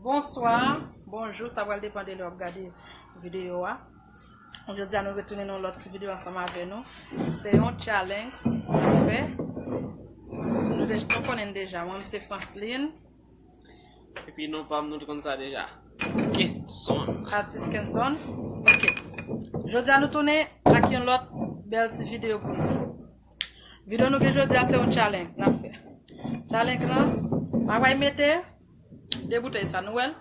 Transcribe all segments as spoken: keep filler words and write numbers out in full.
Bonswa, bonjou, sa pral depann de lè w ap gade videyo a. Jodi a nou retounen nan yon lòt ti videyo ansanm avè nou. Se yon challenge n ap fè. Nou deja, nou konnen l deja. Mwen, se Francine. Epi non pa m, nou t konn sa deja. Kenson. Atis Kenson. Ok. Jodi a nou tounen ak yon lòt bèl ti videyo pou nou. Videyo nou gen jodi a se yon challenge n ap fè. Challenge lan, m ap mete de boutèy sa, nou wè l?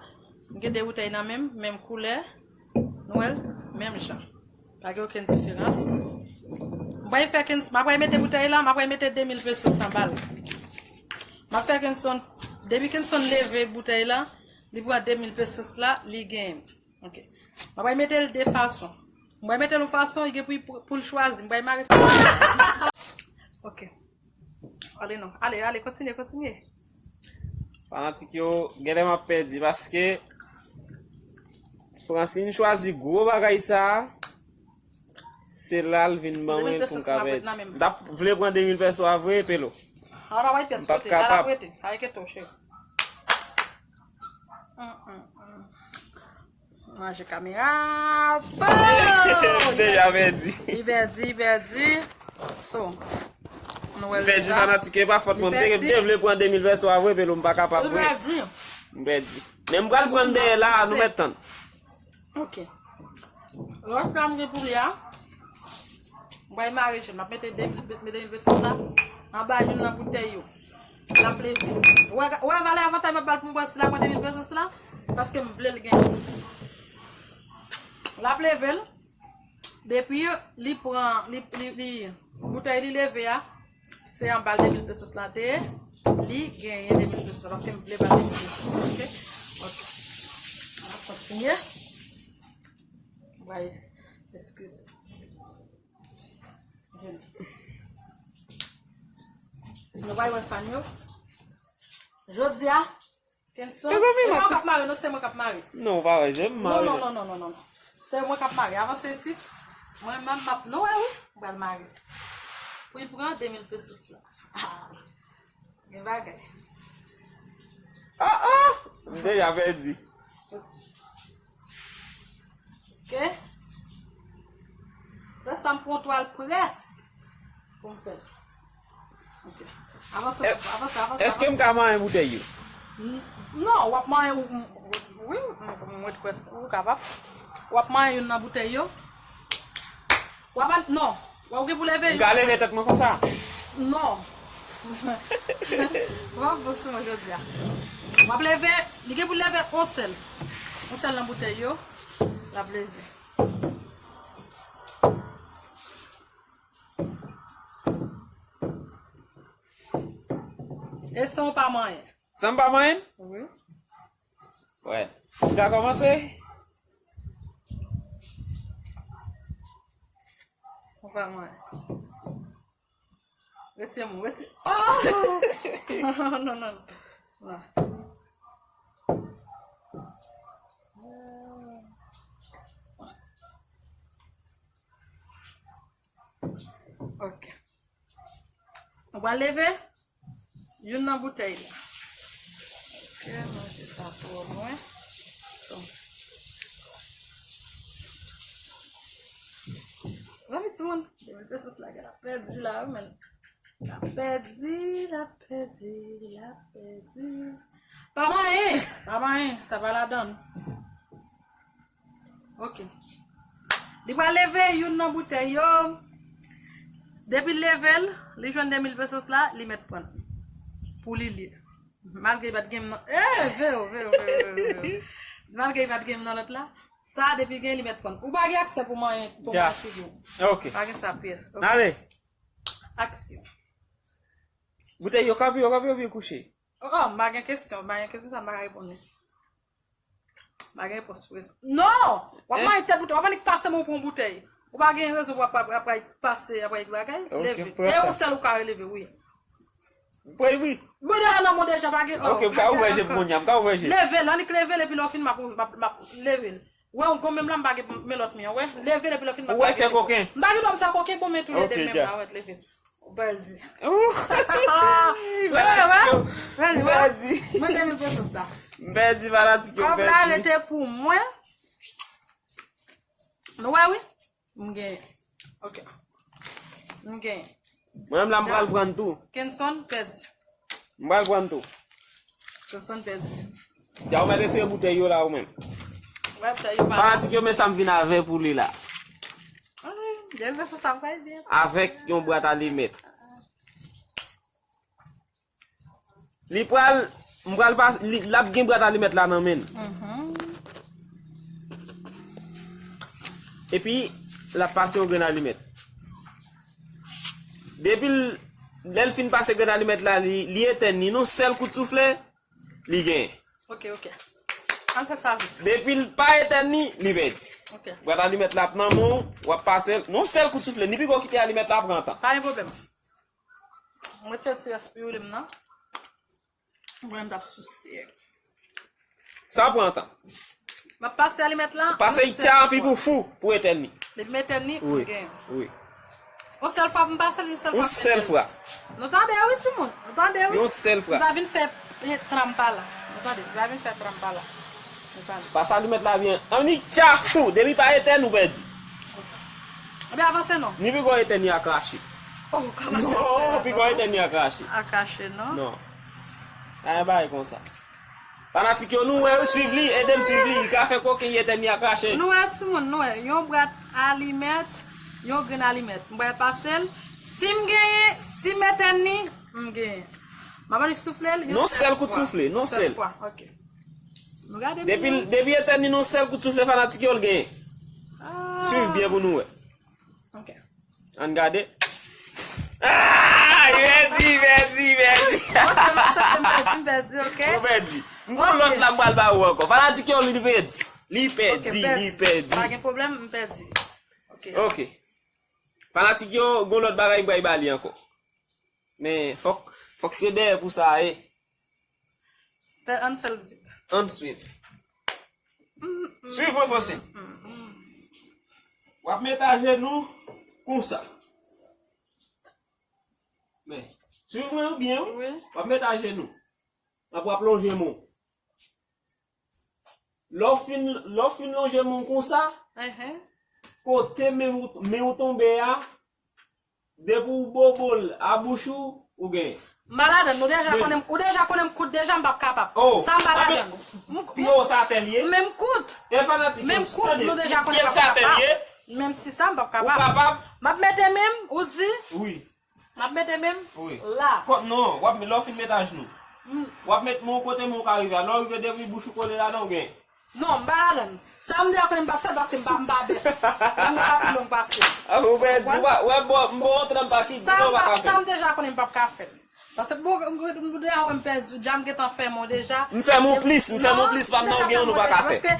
M gen de boutèy nan men m, menm koulè, nou wè l? Menm jan. Pa gen okenn diferans. M pral fè Kenson, m ap mete boutèy la, m ap mete de mil pesos anba l. M ap fè Kenson, depi Kenson leve boutèy la, li pran de mil pesos la, li genyen. Ok. M ap mete l de fason. M pral mete l yon fason, li gen pou, pou, pou l chwazi. M pral mare. Ok. Ale non. Ale, ale, kontinye, kontinye. Fanatik yo, genlè m ap pèdi paske Francine chwazi gwo bagay sa a. Se la l vin ban mwen l pou m ka pèdi. M t ap vle pran de mil peso a vre, Pelo. M p ap kapab. Manje kamera. Deja pèdi. Li pèdi, li pèdi. So, nou wè l deja. Pèdi fanatik yo, e pa fòt mwen. M te, m te vle pran de mil peso a vre, Pelo, m pa kapab vre. Li pèdi. M pèdi. Men m pral pran dèyè la, nou mèt tann. Ok. Lòt la m gen pou li a. M pral mare je l. M ap mete de, mete de mil pesos la. Anba youn nan boutèy yo. L ap leve. Ou wè, ou wè valè avantay m ap ba l pou m pran sila mwen de mil pesos la? Paske m vle l gen. L ap leve l. Depi li pran, li, li, li, boutèy li leve a, se anba l de mil pesos la te ye. Li genyen de mil pesos la, paske m vle ba l de mil pesos la, ok? Ok. N ap kontinye. Bay, eskize. Vini. Nou bay wè fan yo. Jodi a, Kenson, mezanmi, e pa w k ap mare, non, se mwen k ap mare. Non, ou pa wè, je m mare. Non, non, non, non, non, non. Se mwen k ap mare. Avanse isit. Mwen menm m ap, nou wè, wi. M pral mare. Pou l pran de mil pesos la. Ah, gen bagay. Ah, ah! M deja pèdi. Ok. Lè sa m pran twal près pou m fè l. Ok. Avanse, avanse, avanse. Èske m ka manyen boutèy yo? Non, w ap manyen, wi, mwen kwè ou kapab. W ap manyen youn nan boutèy yo. W ap al, non. W ap gen pou leve. M ka leve tèt mwen konsa? Non. W ap bon sou mwen jodi a. W ap leve, li gen pou leve yon sèl. Yon sèl nan boutèy yo. L ap leve. E san w pa manyen. San m pa manyen? Wi. Wè. M ka kòmanse? San w pa manyen. Retire mwen, retire. Oh! Non, non, non, non. Non. Ok. Ou pral leve youn nan boutèy la. Ok, mwen mete sa twò lwen. So. Zanmi timoun, de mil pesos la, l ap pèdi la, wi, men. L ap pèdi, l ap pèdi, l ap pèdi. Pa manyen, pa manyen, sa pa ladann. Ok. Li pral leve youn nan boutèy yo. Depi l leve l, li jwenn de mil pesos la, li mèt pran l. Pou li li. Malgre li pa t gen m nan. Eh, vero, vero, vero, vero, vero. Malgre li pa t gen m nan lòt la. Sa, depi gen, li mèt pran l. Ou pa gen aksè pou manyen, pou manyen figi w. Ok. Pa gen sa pyès. Ok. Ale. Aksyon. Boutèy yo kanpe, yo kanpe, yo byen kouche. Oh, oh, m pa gen kesyon, m pa gen kesyon sa, m pa ka reponn li. M pa gen repons pou kesyon. Non! W ap manyen tèt boutèy, w ap annik pase men w pran boutèy. Ou pa gen rezon pou w ap, ap, ap pase, ap bagay, leve. E yon sèl ou ka releve, wi. Wi, wi. Wi, deja nan men w deja, pa gen, ok, m ka ouvè je pou kounye a, m ka ouvè je. Leve l, annik leve l, epi lè w fin, m ap, m ap, m ap leve l. Wè, ou gon men m la, m pa gen men lòt men an, wè. Leve l, epi lè w fin, m ap leve. Ou wè fè koken. M pa gen dwa m fè koken, bon men tou lede men m la, wè, leve l. Ou pèdi. Ou pèdi, wè. Pèdi. Mwen de mil pesos la. M pèdi fanatik yo, m pèdi. Kòb la rete pou mwen. Nou wè wi. M genyen. Ok. M genyen. Mwen menm la m pral pran tou. Kenson pèdi. M pral pran tou. Kenson pèdi. Ya ou mèt retire boutèy yo la ou menm. Wè bouteille yo pa. Fanatik yo, men sa m vin avè pou li la. Ay, byen fè sa, sa pral byen. Avèk yon bwat alimèt. Li pral, m pral pas, li, l ap gen bwat alimèt la nan men l. Mhm. Epi, l ap pase yon grenn alimèt. Depi l, lè l fin pase grenn alimèt la, li, li etèn li. Nan sèl kout soufle, li genyen. Ok, ok. Ann fè sa vit. Depi l pa etèn li, li pèdi. Ok. Bwat alimèt la ap nan men w, w ap pase l. Nan sèl kout soufle, ni piko kite alimèt la pran tan. Pa gen pwoblèm. Mwen retire ti rès piwili m nan. Mwen menm t ap souse. Sa pran tan. M ap pase alimèt la. Pase l tcha anpi pou fou, pou etèn li. Depi m etèn li, m genyen. Wi, wi. Yon sèl fwa pou m pase l, yon sèl fwa. Yon sèl fwa. Nou tande wi, timoun. Nou tande wi. Yon sèl fwa. Nou pa vin fè, eh, tranpa la. Nou tande, nou pa vin fè tranpa la. Nou tande. Pase alimèt la byen. Annik tcha fou. Depi pa etèn, ou pèdi. Ebyen, avanse non. Ni piko etèn li a krache. Oh, kòman? Non, piko etèn li a krache. A krache, non? Non. Ay, bay konsa. Fanatik yo, nou wè, swiv li, ede m swiv li. Li ka fè kokenn etèn li a krache. Nou wè, timoun, nou wè. Yon bwat alimèt, yon grenn alimèt. M pral pase l. Si m genyen, si m etèn li, m genyen. M ap annik soufle l, yon sèl kout soufle, yon sèl fwa. Ok. Nou gade byen. Depi, depi etèn li nan sèl kout soufle fanatik yo, l genyen. Ah. Swiv byen pou nou wè. Ok. Ann gade. Ah! Li pèdi, li pèdi, li pèdi. Ok, m aksepte m pèdi, m pèdi, ok? Ou pèdi. M gon lòt la m pral ba ou ankò. Fanatik yo, li pèdi. Li pèdi, li pèdi. Pa gen pwoblèm, m pèdi. Ok. Ok. Fanatik yo, gon lòt bagay m pral ba li ankò. Men, fòk, fòk se dèyè pou sa ye. Fè, ann fè l vit. Ann swiv. Swiv mwen, Fosine. W ap met ajenou konsa. Men, swiv mwen byen, wi. Wi. W ap met ajenou. Apre w ap lonje men w. Lè w fin, lè w fin lonje men w konsa, kote men w, men w tonbe a, depi w bobo l a bouch ou, ou genyen. M pa ladann, ou deja konnen, ou deja konnen m kout deja, m p ap kapab. Oh, sa m pa ladann. Pi wo sa atè l ye. Men m kout. E fanatik yo, men m kout, nou deja konnen m p ap kapab. Menm si sa, m p ap kapab. Ou kapab? M ap mete men m, ou di? Wi. M ap mete men m la. Wi. Kòt non, w ap, lè w fin met ajenou. W ap met men w kote men w ka rive a. Lè w rive depi bouch ou kole ladan w gen. Non, m pa ladann. Sa m deja konnen m p ap fè l paske m pa, m pa bèf. Menm mwen pa pi long pase. A, ou pèdi, ou pa, wè, bon, m bon, antre m pa ki, sa m pa, sa m deja konnen m p ap ka fè l. Paske bon, m, m, m deja wè m pèdi, dja m gentan fèmen w deja. M fèmen w plis, m fèmen w plis, pa m nan w gen yon nou pa ka fè. Paske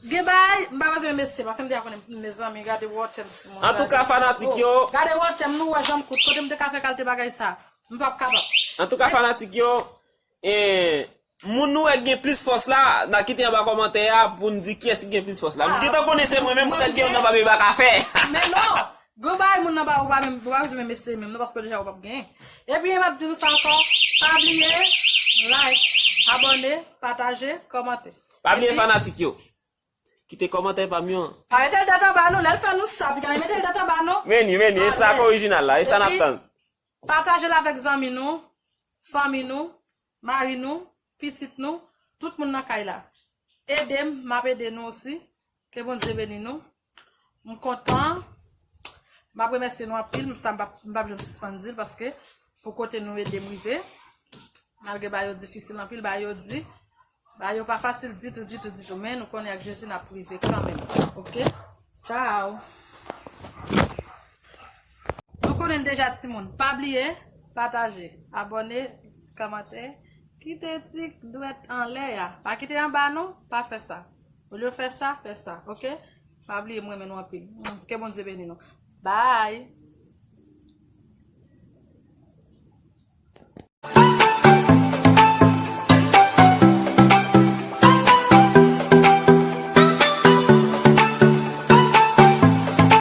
gen bagay, m pa bezwen mesye, paske m deja konnen mezanmi, gade wòtè m si moun. Antouka, fanatik yo. Gade wòtè m, nou wè jan m kout, kote m te ka fè kalite bagay sa. M p ap kapab. Antouka, fanatik yo, eh, moun nou wè k gen plis fòs la, n a kite anba kòmantè a pou n di kiyès ki gen plis fòs la. M gentan konnen se mwen menm, poutèt gen yon nan pa m pa ka fè. Men non, gon bagay moun nan pa, ou pa menm, ou pa bezwen menm eseye menm non, paske deja ou p ap genyen. Epi, m ap di nou sa ankò, pa bliye, like, abòne, pataje, kòmante. Pa bliye fanatik yo. Kite kòmantè pa m yo. Pa mete l tèt anba non, lè l fè nou sa, piga mete l tèt anba non. Men li, men li, e sa k orijinal la, e sa n ap tann. Pataje l avèk zanmi nou, fanmi nou, mari nou, pitit nou, tout moun nan kay la. Ede m, m ap ede nou osi. Ke Bondye beni nou. M kontan. M ap remèsye nou anpil. Sa m p ap, m p ap janm sispann di l paske pou kote nou ede m rive. Malgre bagay yo difisil anpil, bagay yo di. Bagay yo pa fasil ditou, ditou, ditou. Men nou konnen ak Jezi n ap rive kanmenm. Oke? Tchao! Nou konnen deja timoun. Pa bliye, pataje, abòne, kòmante, kite ti dwèt anlè a. Pa kite anba non, pa fè sa. Olye w fè sa, fè sa, oke? Pa bliye, m renmen nou anpil. Ke Bondye beni nou. Bye!